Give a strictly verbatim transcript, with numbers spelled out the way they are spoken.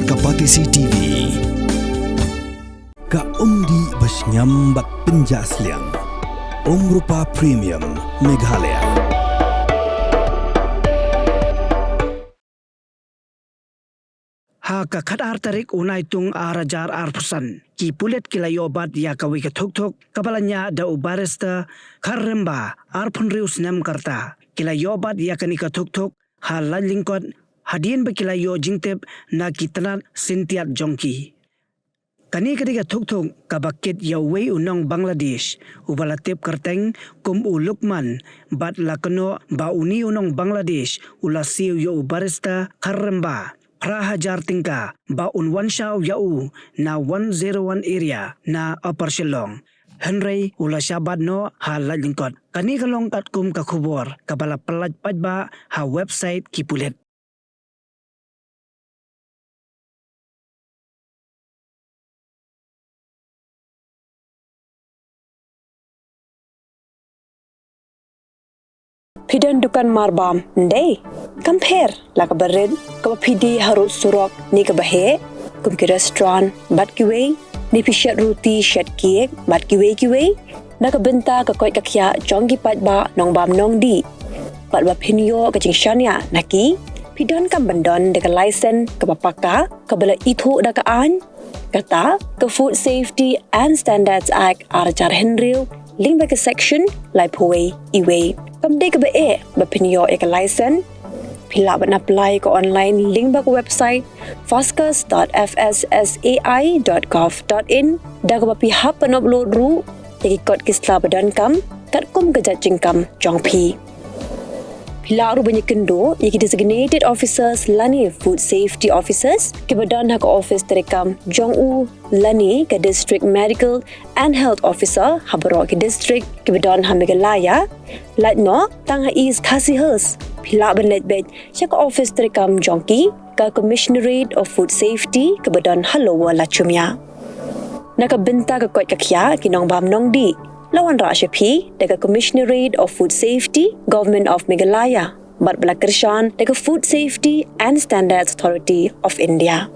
Ka Batesi T V. Ka umdih ba shngiam bad pynjah sliang. Umrupa Premium Meghalaya. Ha ka khatar tarik u Naitung ar hajar arphew san, ki pulit ki la ïoh bat ïa kawei ka thukthuk kaba la ñiah da u Barrister Kharrymba, arphew hynriew snem ka rta. Ki la ïoh bat ïa kane ka thukthuk ha Laitlyngkot hadien ba ki la ïoh jingtip na ki tnat syntiat jong ki. Kane ka dei ka thukthuk kaba kit ïa uwei u nong Bangladesh uba la tip kyrteng kum u Lukman, bad la kynnoh ba une u nong Bangladesh u la siew ïa u Barrister Kharrymba phra hajar tyngka ba un wan shaw ïa u na one zero one area na Upper Shillong. Hynrei u la shah bat noh ha Laitlyngkot. Kane ka long katkum ka khubor kaba la pyllait paidbah ha website ki pulit. Phi don dukan marbam, ym dei? Kam pher la kaba rit, kaba phi die harud surok ne kaba heh, kum ki restaurant bad kiwei, ne phi shet ruti, shet cake bad kiwei kiwei? Na ka bynta ka koit ka khiah jong ki paidbah nongbam nongdih, bad ba phin ïoh ka jingshaniah na ki, phi donkam ban don da ka license kaba paka, kaba la ithuh da ka aiñ, kata ka Food Safety and Standards Act ar hajar hynriew, lyngba ka section laiphew wei E wei. Kam dei kaba eh ba phin ïoh ïa ka license. Phi lah ban apply ka online lyngba ka website fascus dot F S S A I dot gov dot in, da kaba phi hap ban upload ruh ïa ki kot ki sla ba donkam katkum ka jait jingkam jong phi. Phi lah ruh ban ïakynduh ïa ki designated officers lane food safety officers kiba don ha ka office treikam jong u lane ka district medical and health officer ha baroh ki district kiba don ha Meghalaya. Lait noh tang ha East Khasi Hills, phi lah ban leit beit sha ka office treikam jong ki, ka Commissionerate of Food Safety kaba don ha Lower Lachumia. Na ka bynta ka koit ka khiah ki nongbam nongdih, la wanrah sha phi da ka Commissionerate of Food Safety, Government of Meghalaya, bad ba la kyrshan da ka Food Safety and Standards Authority of India.